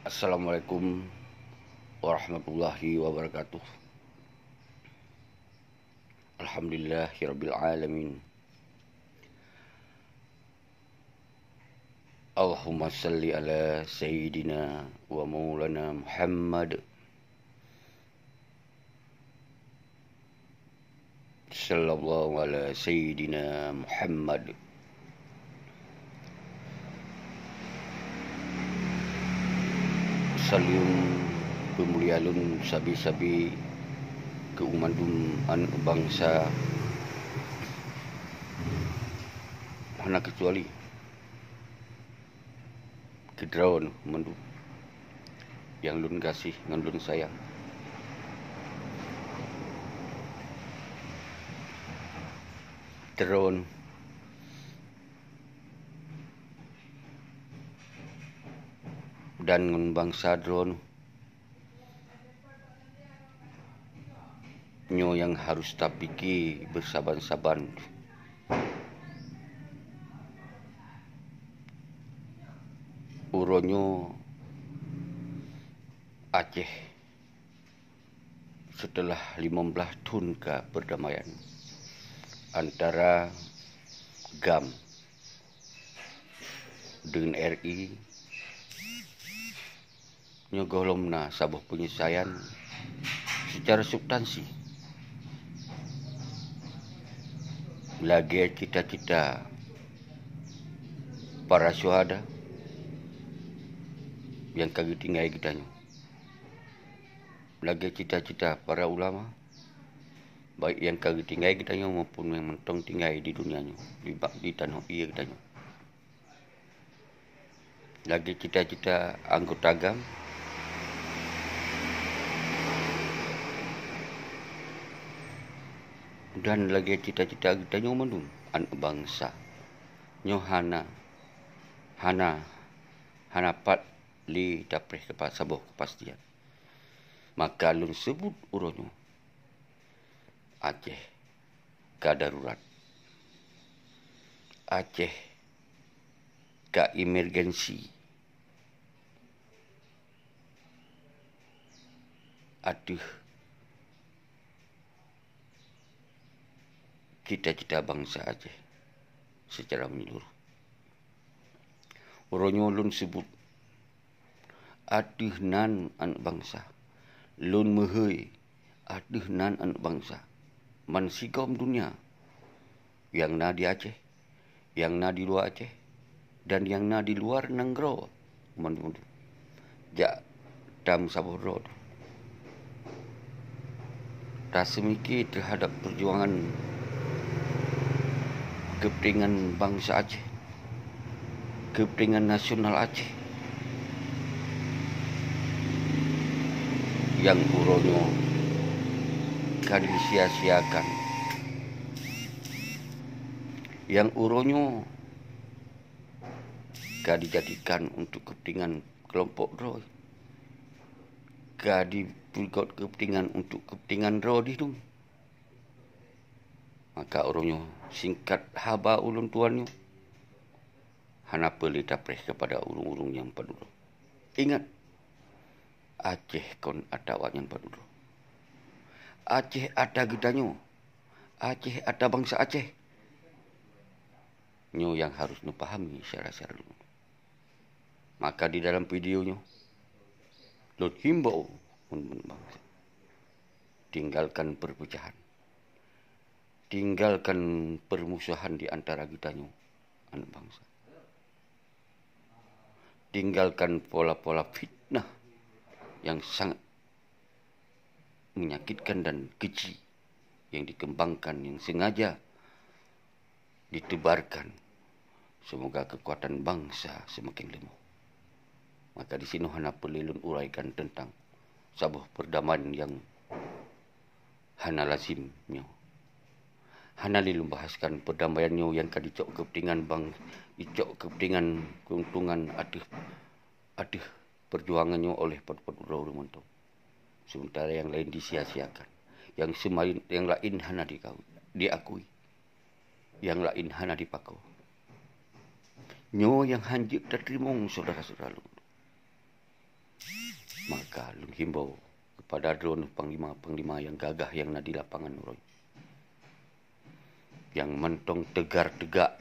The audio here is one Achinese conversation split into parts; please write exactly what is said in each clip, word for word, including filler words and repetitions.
Assalamualaikum warahmatullahi wabarakatuh. Alhamdulillahirabbil alamin. Allahumma salli ala sayyidina wa maulana Muhammad. Sallallahu ala sayyidina Muhammad. Saleuem peumulia lôn sabe-sabe keu mandum aneuk bansa, hana keucuali keu droeneuh mandum nyang lôn gaséh ngon lôn sayang. Droeneuh dan ngon bansa droeneuh. Nyoe nyang harôh tapike beusaban-saban. Uroe nyoe Aceh seuteulah limong blaih thon ka peurdamaian antara GAM deungon R I, nyoe gohlom na saboh peunyeusaian seucara subtansi. Lagée cita-cita para syuhada nyang ka geutinggai geutanyoe, lagée cita-cita para ulama, baik nyang ka geutinggai geutanyoe maupun nyang mantong tinggai di donya nyoe, di bak, di tanoh ié geutanyoe. Lagée cita-cita anggota GAM dan lagée cita-cita geutanyoe mandum aneuk bansa. Nyoe hana, hana, hana pat lé tapreh keupa-, saboh keupastian. Maka lôn seubut uroe nyoe, Aceh ka darurat. Aceh ka emergensi. Ateueh cita-cita bansa Aceh seucara meunyeluruh. Uroe nyoe lôn seubut ateueh nan aneuk bansa. Lôn meuhôi ateueh nan aneuk bansa. Bansigom donya nyang na di Aceh, nyang na di luwa Aceh, dan nyang na di luwa nanggroe, mandum jak tameusaboh droe. Taseumike teuhadap peujuangan keupeuntengan bansa Aceh, keupeuntengan nasional Aceh nyang uroe nyoe ka disia-siakan, nyang uroe nyoe ka dijadikan untuk keupeuntengan keulompok droe, ka dipeugot keupeuntengan untuk keupeuntengan droe di dum. Maka uroe nyoe singkat haba ulôn tuan nyoe, hana peue lé tapreh keupada ureuëng-ureuëng nyang padub droe. Ingat, Aceh kon ata awak nyang padub droe. Aceh ata geutanyoe. Aceh ata bansa Aceh. Nyoe nyang harôh neupahami syedara-syedara lôn. Maka di dalam video nyoe, lôn himbau, tinggalkan perpecahan. Tinggalkan permusuhan di antara geutanyoe, aneuk bansa. Tinggalkan pola-pola fitnah nyang sangat menyakitkan dan keji nyang dikembangkan, nyang sengaja ditebarkan. Semoga keukuatan bansa seumaken leumoh. Maka disinoe hana peureulee lôn uraikan teuntang saboh peurdamaian nyang hana lazim nyoe. Hana lé lôn bahaskan peurdamaian nyoe nyang ka jicok keupeuntengan bang-, jicok keupeuntengan keuntungan ateueh, ateueh peurjuangan nyoe oleh padub-padub droe ureuëng mantong. Seumeuntara nyang laén disia-siakan. Nyang seumain, nyang laén hana dikau-, diakui. Nyang laén hana dipakoe. Nyoe nyang hanjeuet tateurimong syedara-syedara lôn. Ka lôn himbau keupada droeneuh panglima-panglima nyang gagah nyang na di lapangan uroe nyoe, nyang mantong teugar teugak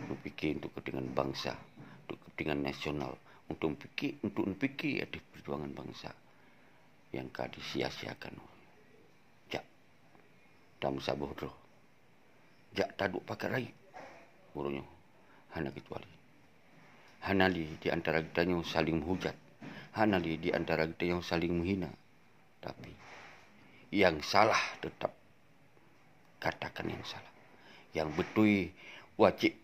meupike untuk keupentingan bansa, untuk keupentingan nasional, untuk meupike, untuk meupike ateueh peujuangan bansa nyang ka disia-siakan uroe nyoe. Jak, tameusaboh droe. Jak taduek pakat rayeuk. Uroe nyoe hana keucuali. Hana lé di antara geutanyoe saling meuhujat. Hana lé di antara geutanyoe saling meuhina. Tapi, nyang salah teutap katakan nyang salah. Nyang beutôi wajéb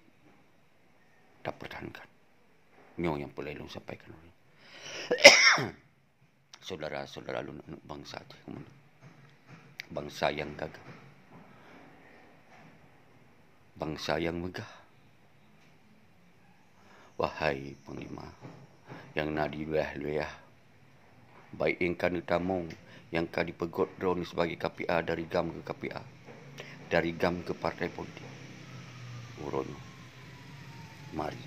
tapeurtahankan. Nyoe nyang peureulée lôn sampaikan. Syedara-syedara lôn, aneuëk bansa Aceh, bansa nyang gagah, bansa nyang meugah. Wahai panglima nyang na di wilayah-wilayah, baik nyang ka neutamong, nyang ka jipeugét droeneuh sibagoe K P A dari GAM keu K P A, dari GAM keu partai politik. Uroe nyoe, mari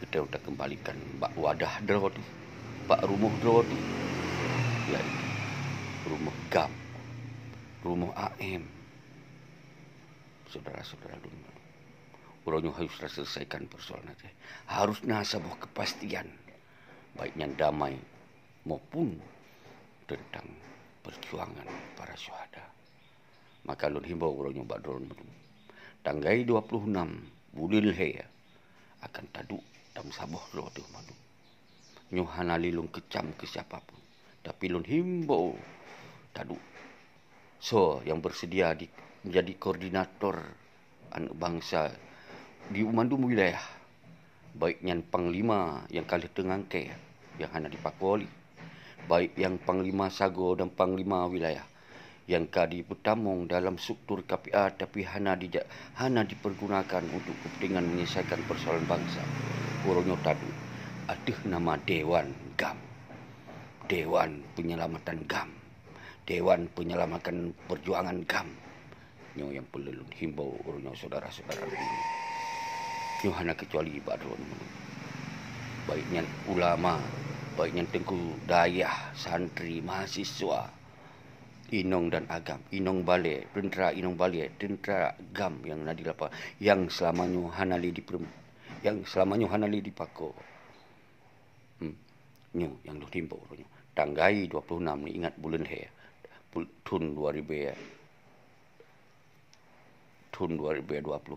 geutanyoe takeumbalikan bak wadah droe teuh, bak rumoh droe teuh, yaitu rumoh GAM, rumoh A M. Syedara-syedara lôn, uroe nyoe harus taseulesaikan peusoalan Aceh. Harus na saboh keupastian, baik nyan damai maupun teuntang peujuangan para syuhada. Maka lôn himbau uroe nyoe bak droeneuh mandum, tanggai dua puluh enam buleuen lhée akan taduek tameusaboh droe teuh mandum. Nyoe hana lé lôn keucam keu siapa pun, tapi lôn himbau taduek. Soe nyang beuseudia di, menjadi koordinator aneuëk bansa di mandum wilayah, baik nyan panglima nyang ka lheueh teungangkée nyang hana jipakoe lé, baik nyang panglima sagoe dan panglima wilayah nyang ka jipeutamong dalam struktur K P A tapi hana dija-, hana dipergunakan untuk kepentingan menyelesaikan persoalan bangsa. Uroe nyoe taduek ateueh nama Dewan GAM, Dewan Penyelamatan GAM, Dewan Penyelamatan Perjuangan GAM. Nyoe nyang peureulée lôn himbau uroe nyoe syedara-syedara lôn. Nyoe hana keucuali bak droeneuh mandum, baik nyan ulama, baik nyan teungku dayah, santri, mahasiswa, inong dan agam, inong balée, teuntra inong balée, teuntra GAM nyang na di lapangan, nyang seulama nyoe hana lé dipeurem-, nyang seulama nyoe hana lé dipakoe. Hmm. Nyoe nyang lôn himbau uroe nyoe. Tanggai dua puluh enam ni ingat buleuen lhée, bul-, thon dua ribu, thon dua ribu dua puluh.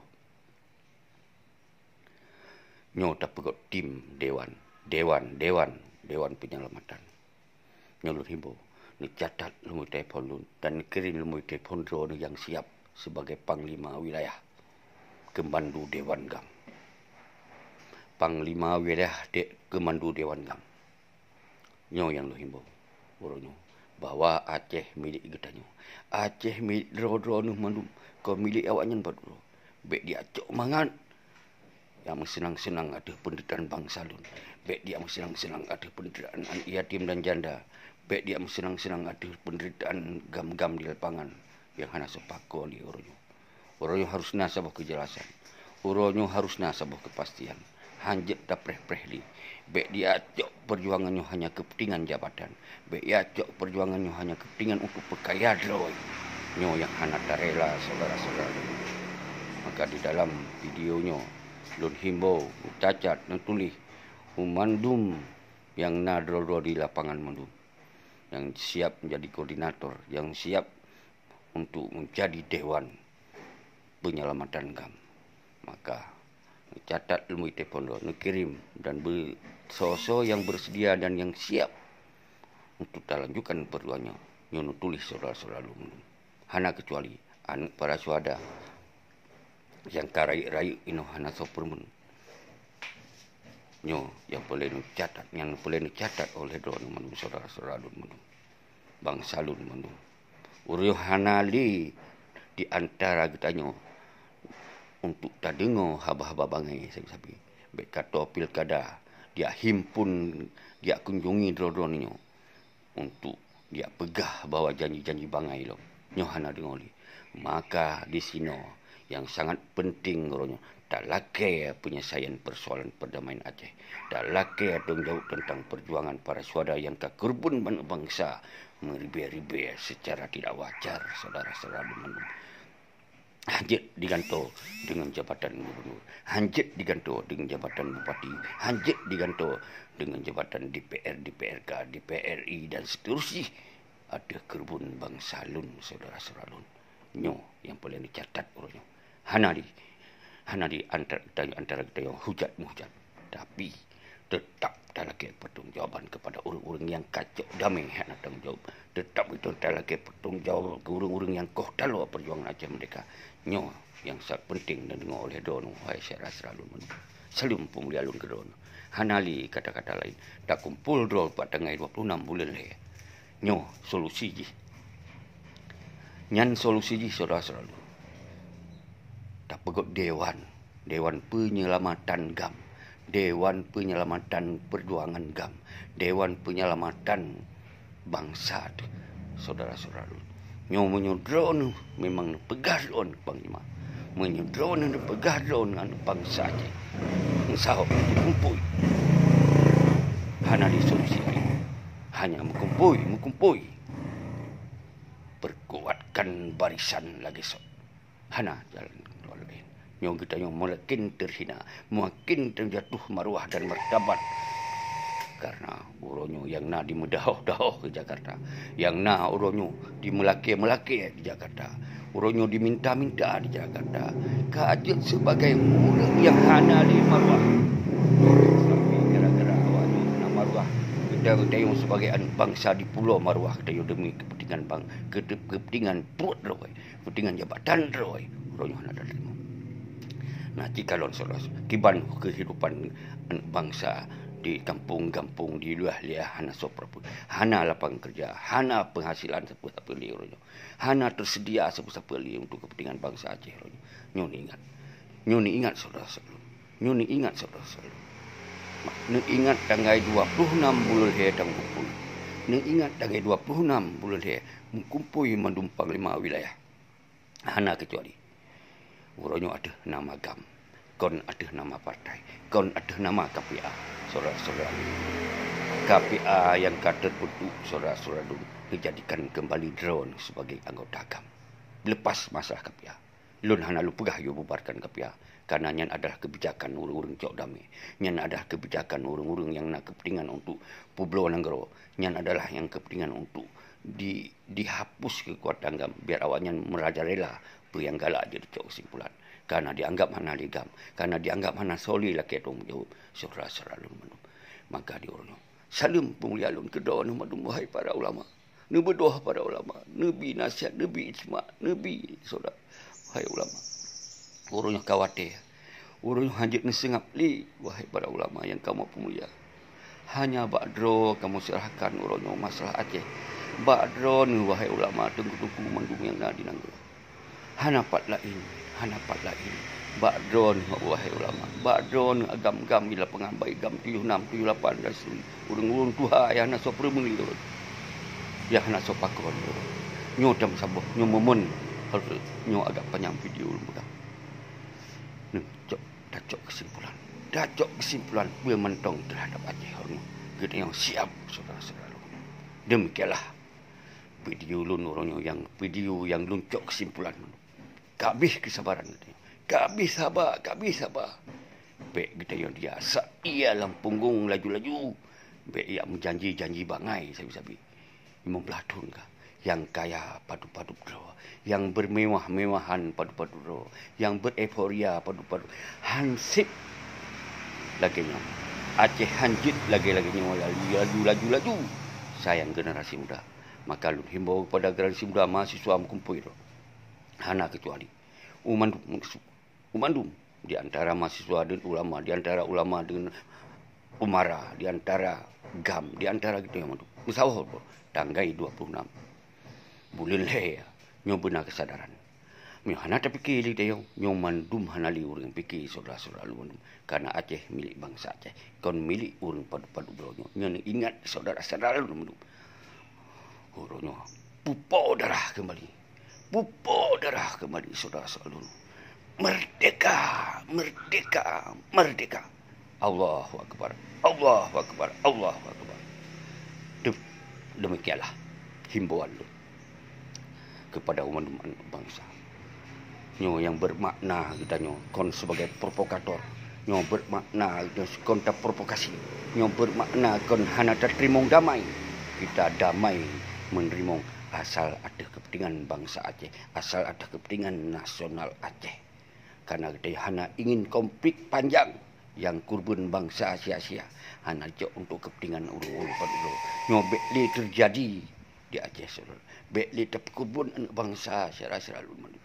Nyoe tapeugét tim dewan, dewan, dewan, dewan penyelamatan. Nyoe lôn himbau, neucatat nomor telepon lôn dan neukirém nomor telepon droeneuh nyang siab sibagoe panglima wilayah keu mandum dewan GAM. Panglima wilayah dek keu mandum dewan GAM. Nyoe nyang lôn himbau uroe nyoe, bahwa Aceh milék geutanyoe. Aceh milék droe-droeneuh mandum, kon milék awaknyan padub droe. Bék dijak cok mangat nyang meuseunang-seunang ateueh peundeuritaan bansa lôn. Bék dijak meuseunang-seunang ateueh peundeuritaan aneuk yatim dan janda. Bék dijak meuseunang-seunang ateueh peundeuritaan GAM-GAM di lapangan nyang hana soe pakoe lé uroe nyoe. Uroe nyoe harus na saboh keujelasan. Uroe nyoe harus na saboh keupastian. Hanjeuet tapreh-preh lé. Bék dijak cok peujuangan nyoe hanya keupeuntengan jabatan. Bék dijak cok peujuangan nyoe hanya keupeuntengan untuk peukaya droe. Nyoe nyang hana tarela syedara-syedara lôn. Maka di dalam video nyoe, lôn himbau, neucatat, neutuléh u mandum nyang na droe-droe di lapangan mandum, nyang siab menjadi koordinator, nyang siab untuk menjadi dewan penyelamatan GAM. Maka, neucatat nomor telepon droe, neukirém dan be-, soe-soe nyang beuseudia dan nyang siab untuk talanjutkan peujuangan nyoe, nyoe neutuléh syedara-syedara lôn mandum. Hana keucuali aneuk para syuhada nyang ka rayeuk-rayeuk inoe hana soe peurumeun. Nyoe nyang peureulée neucatat, nyang peureulée neucatat oleh droeneuh mandum syedara-syedara lôn mandum. Bansa lôn mandum. Uroe nyoe hana lé di antara geutanyoe untuk tadeungoe haba-haba bangai sabe-sabe. Bék ka toe pilkada, dijak himpun, dijak kunjungi droe-droeneuh nyoe untuk dijak peugah bahwa janji-janji bangai lom. Nyoe hana deungoe lé. Maka disinoe nyang sangat penting uroe nyoe, talakée penyelesaian persoalan perdamaian Aceh, talakée tanggung jaweueb teuntang perjuangan para syuhada nyang ka keureubeuen ban-, bansa meuribée-ribée secara tidak wajar, syedara-syedara lôn mandum. Hanjeuet digantoe deungon jabatan gubernur, hanjeuet digantoe deungon jabatan bupati, hanjeuet digantoe deungon jabatan D P R, D P R K, D P R I dan seterusnya ateueh keureubeuen bansa lôn, syedara-syedara lôn. Nyoe nyang paleng neucatat uroe nyoe. Hana di, hana di antara, antara geutanyoe hujat-muhujat. Tapi, teutap talakée pertanggungjawaban keupada ureuëng-ureuëng nyang ka cok damé hana tanggung jaweueb. Teutap itu talakée pertanggungjawaban keu ureuëng-ureuëng nyang koh taloe perjuangan Aceh Merdeka. Nyoe nyang sangat penting neudeungoe oleh droeneuh, hai syedara-syedara lôn mandum. Saleuem peumulia lôn keu droeneuh. Hana lé kata-kata laén. Takumpol droe bak tanggai dua puluh enam buleuen lhée. Nyoe solusi jih. Nyan solusi jih, syedara-syedara lôn. Tapeugét dewan, dewan peunyelamatan GAM, dewan peunyelamatan perjuangan GAM, dewan peunyelamatan bansa teuh, syedara-syedara lôn. Nyoe meunyoe droeneuh memang neupeugah droeneuh panglima, meunyoe droeneuh neupeugah droeneuh bansa Aceh, meusahob meukumpôi. Hana lé solusi laén. Hanya meukumpôi, meukumpôi. Perkuatkan barisan lagée sot. Hana jalan keuluwa laén. Nyoe geutanyoe makin teuhina, makin teujatuh maruah dan martabat. Karena uroe nyoe nyang na dimeudahoh-dahoh di Jakarta, nyang na uroe nyoe dimeulakée-meulakée di Jakarta, uroe nyoe diminta-minta di Jakarta, ka jeuet sibagai ureuëng nyang hana lé maruah. Tapi gara-gara awak nyoe hana maruah, geutanyoe sibagai aneuk bansa dipulo maruah geutanyoe demi keupeuntingan bang-, keu-, keupeuntingan pruet droe. Keupeuntingan jabatan droe, uroe nyoe hana tateurimong. Nah, cikalon syedara, kiban keuhidupan bansa di gampông-gampông, di luwah-luwah hana soe peurapot, hana lapangan keureuja, hana peunghasilan sapeue-sapeue lé uroe nyoe, hana teuseudia sapeue-sapeue lé untuk keupeuntingan bansa Aceh uroe nyoe. Nyoe neuingat, nyoe neuingat syedara-syedara lôn. Nyoe neuingat syedara-syedara lôn. Neuingat tanggai dua ploh nam buleuen lhée tamukumpôi. Neuingat tanggai dua ploh nam buleuen lhée meukumpôi mandum panglima wilayah. Hana keucuali. Uroe nyoe ateueh nama GAM, kon ateueh nama partai, kon ateueh nama K P A, syedara-syedara lôn. K P A nyang ka teubentuk syedara-syedara lôn geujadikan keumbali droeneuh sibagai anggota GAM. Leupah masalah K P A. Lôn hana lôn peugah yue bubarkan K P A, karena nyan adalah keubijakan ureuëng-ureuëng cok damé. Nyan adalah keubijakan ureuëng-ureuëng nyang na keupeuntingan untuk peubloe nanggroe. Nyan adalah nyang keupeuntingan untuk di, dihapus keukuatan GAM, biar awaknyan meurajalela peue nyang galak jeuet cok keusimpulan. Karena dianggap hana lé GAM, karena dianggap hana soe lé lakée tanggung jaweueb syedara-syedara lôn mandum. Maka di uroe nyoe, saleuem peumulia lôn keu droeneuh mandum, wahai para ulama. Neubeudôh para ulama, neubi nasihat, neubi ijma, neubi syedara. Wahai ulama, uroe nyoe ka watée. Uroe nyoe hanjeuet neuseungab lé, wahai para ulama nyang kamoe peumulia. Hanya bak droe kamoe seurahkan uroe nyoe masalah Aceh. Bak droeneuh, wahai ulama, teungku-teungku mandum nyang na di nanggroe. Hana pat laén, hana pat laén. Bak droeneuh, wahai ulama, bak droeneuh agam-gam di lapangan, baik GAM tujoh nam, tujoh lapan dan seterusnya. Ureuëng-ureuëng tuha nyang hana soe peureumeuliru, nyang hana soe pakon. Nyoe tameusaboh, nyoe momen, nyoe agak panyang video lôn peugah. Neucok, tacok keusimpulan. Tacok keusimpulan peue mantong teuhadap Aceh uroe nyoe. Geutanyoe siab, syedara-syedara lôn. Demikianlah video lôn uroe nyoe nyang, video nyang lôn cok keusimpulan. Ka abéh keusabaran geutanyoe. Ka abéh saba, ka abéh saba. Bék geutanyoe dia sa ié lam punggong laju-laju. Bék jak meujanji-janji bangai sabe-sabe. Limong blaih thon ka. Nyang kaya padub-padub droe, nyang bermewah-mewahan padub-padub droe, nyang bereuforia padub-padub. Hansip lagée nyoe. Aceh hanjeuet lagée-lagée nyoe laju, laju, laju, laju. Sayang generasi muda. Maka lôn himbau kepada generasi muda mahasiswa meukumpôi droe. Hana keucuali. U mandum, u mandum, di antara mahasiswa dan ulama, di antara ulama dengan umara, di antara GAM, di antara geutanyoe mandum. Meusaboh, tanggai dua puluh enam buleuen lhée nyoe beuna keusadaran. Meunyoe hana tapike lé geutanyoe, nyoe mandum hana lé ureuëng pike, syedara-syedara lôn mandum. Karena Aceh milék bansa Aceh, kon milék ureuëng padub-padub droe nyoe. Nyoe neuingat, syedara-syedara lôn mandum. Uroe nyoe, pupo darah keumbali. Pupo darah keumbali, syedara-syedara lôn. Merdeka, merdeka, merdeka. Allahu Akbar, Allahu Akbar, Allahu Akbar. Dem-, demikianlah himbauan lôn kepada umat bansa. Nyoe nyang bermakna geutanyoe kon sebagai provokator. Nyoe bermakna geutanyoe kon taprovokasi. Nyoe bermakna kon hana tateurimong damai. Kita damai meneurimong asal ateueh kepentingan bansa Aceh, asal ateueh kepentingan nasional Aceh. Karena geutanyoe hana ingin konflik panjang nyang keureubeuen bansa sia-sia, hana jok untuk kepentingan ureuëng-ureuëng padum droe. Nyoe bék lé teujadi di Aceh, syedara. Bék lé tapeukeureubeuen aneuëk bansa, syedara-syedara lôn mandum.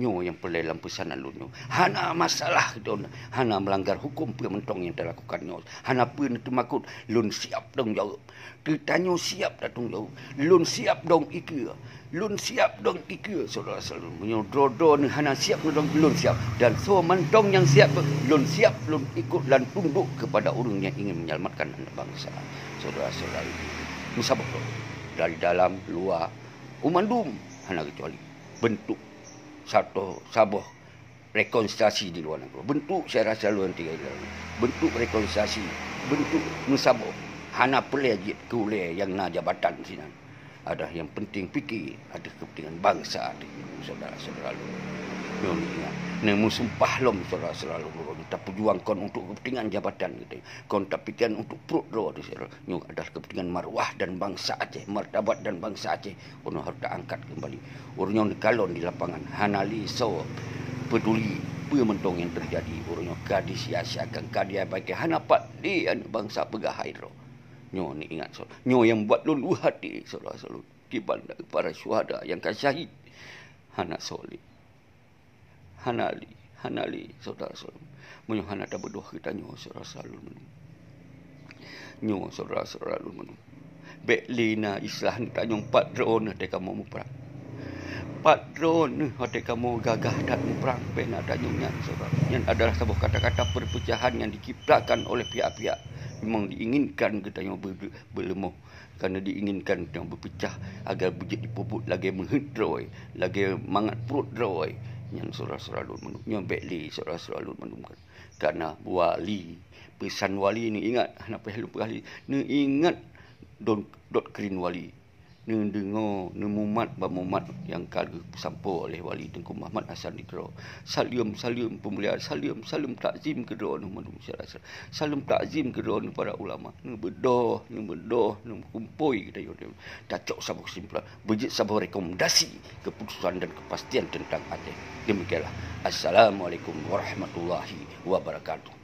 Nyoe nyang peureulée lam peusanan lôn nyoe. Hana masalah droeneuh, hana meulanggar huköm peue mantong nyang talakukan nyoe. Hana peue neuteumakot, lôn siab tanggung jaweueb. Geutanyoe siab tatanggung jaweueb. Lôn siab dong ikeue. Lôn siab dong ikeue, syedara-syedara lôn. Meunyoe droe-droeneuh hana siab neudong, lôn siab. Dan soe mantong nyang siab, lôn siab lôn ikot dan tundok kepada ureuëng nyang ingin menyelamatkan aneuëk bansa, syedara-syedara lôn. Meusaboh lôn dari dalam, luwa, u mandum hana keucuali bentuk sato saboh rekonsiliasi di luwa nanggroe. Bentuk syedara-syedara lôn nyang tinggai di dalam. Bentuk rekonsiliasi, bentuk meusaboh. Hana peureulée jeuet keu ulée nyang na jabatan sinan. Adak nyang penting pike ateueh kepentingan bansa teuh, syedara-syedara lôn. Nyoe ingat, neumeusumpah lom syedara-syedara lôn, tapeujuang kon untuk kepentingan jabatan geutanyoe, kon tapikeran untuk pruet droe teuh, syedara. Nyoe adalah kepentingan marwah dan bansa Aceh, martabat dan bansa Aceh. Uroe nyoe harôh taangkat keumbali. Uroe nyoe neukalon di lapangan, hana lé soe peuduli peue mantong nyang teujadi. Uroe nyoe ka disia-siakan, ka diabaikan, hana pat lé aneuëk bansa peugah hai droe. Nyoe neuingat, syedara. Nyoe nyang buet lôn luwah até, syedara-syedara lôn. Kiban para syuhada nyang ka syahid. Hana soe lé. Hana lé, hana lé, syedara-syedara. Meunyoe hana tabeudôh geutanyoe, syedara-syedara lôn mandum. Nyoe, syedara-syedara lôn mandum. Bék lé na istilah geutanyoe pat droeneuh watée kamoe muprang. Pat droeneuh watée kamoe gagah that muprang, bék na tanyoe nyan, syedara. Nyan adalah saboh kata-kata perpecahan yang diciptakan oleh pihak-pihak memang diinginkan geutanyoe be-, beuleumoh. Karena diinginkan nyang beupeucah agar beujeuet jipeubuet lagée meuheuét droe, lagée mangat pruet droe. Nyan syedara-syedara lôn mandum, nyoe bék lé syedara-syedara lôn mandum kan. Karena wali, peusan wali neuingat, hana payah lôn peugah lé, neuingat don-, doktrin wali. Neudeungoe, neumumat bak mumat nyang ka geupeusampoe oleh Wali Teungku Muhammad Hasan di keudroe. Saleuem, saleuem peumulia, saleuem, saleuem takzim keudroe neuh mandum syedara-syedara. Saleuem takzim keudroe neuh para ulama. Neubeudôh, neubeudôh, neumeukumpôi geutanyoe. Tacok saboh keusimpulan, beujeuet saboh rekomendasi keuputusan dan kepastian teuntang Aceh. Demikianlah. Assalamualaikum warahmatullahi wabarakatuh.